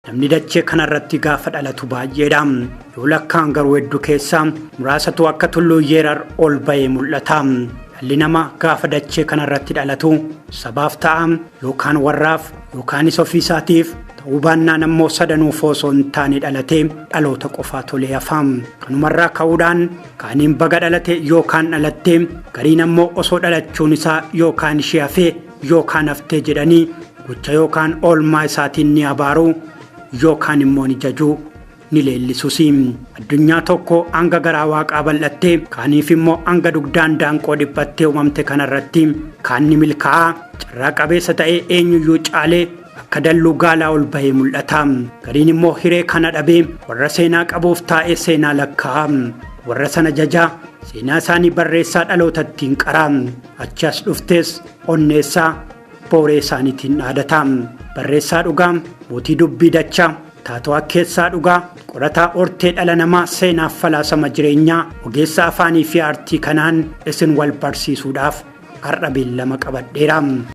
Namni dachee kanarratti gaafa dhalatu baay'eedha. Yoo lakkaan garuu hedduu keessaa muraasatu akka tulluu yeerar ol ba'ee mul'ata. Dhalli namaa gaafa dachee kanarratti dhalatu sabaaf ta'a yookaan warraaf yookaanis ofiisaatiif ta'uu baannaan ammoo sadanuuf osoo hin taane dhalatee dhaloota qofaa tolee hafa. Kanumarraa ka'uudhaan kaaniin baga dhalate yookaan dhalattee gariin ammoo osoo dhalachuun isaa yookaan ishee hafee yookaan haftee jedhanii gocha yookaan oolmaa isaatiin ni abaaru yookaan immoo ni jajuu ni leellisus. Addunyaa tokko hanga garaa waaqaa bal'attee kaaniif immoo hanga dugdaan daanqoo dhiphattee uumamte kanarratti kaan ni milkaa'aa carraa qabeessa ta'ee eenyuyyuu caalee akka dalluu gaalaa ol bahee mul'ata. Gariin immoo hiree kana dhabee warra seenaa qabuuf taa'ee seenaa lakkaa'a. Warra sana jajaa seenaa isaanii barreessaa dhaloota ittiin qaraa. Achi as dhuftees onneessaa booree isaaniitiin dhaadata. Barreessaa dhugaa mootii dubbii dachaa taatoo akkeessaa dhugaa qorataa hortee dhala namaa seenaaf falaasama jireenyaa ogeessa afaanii fi aartii kanaan isin wal barsiisuudhaaf har'a beellama qabadheera.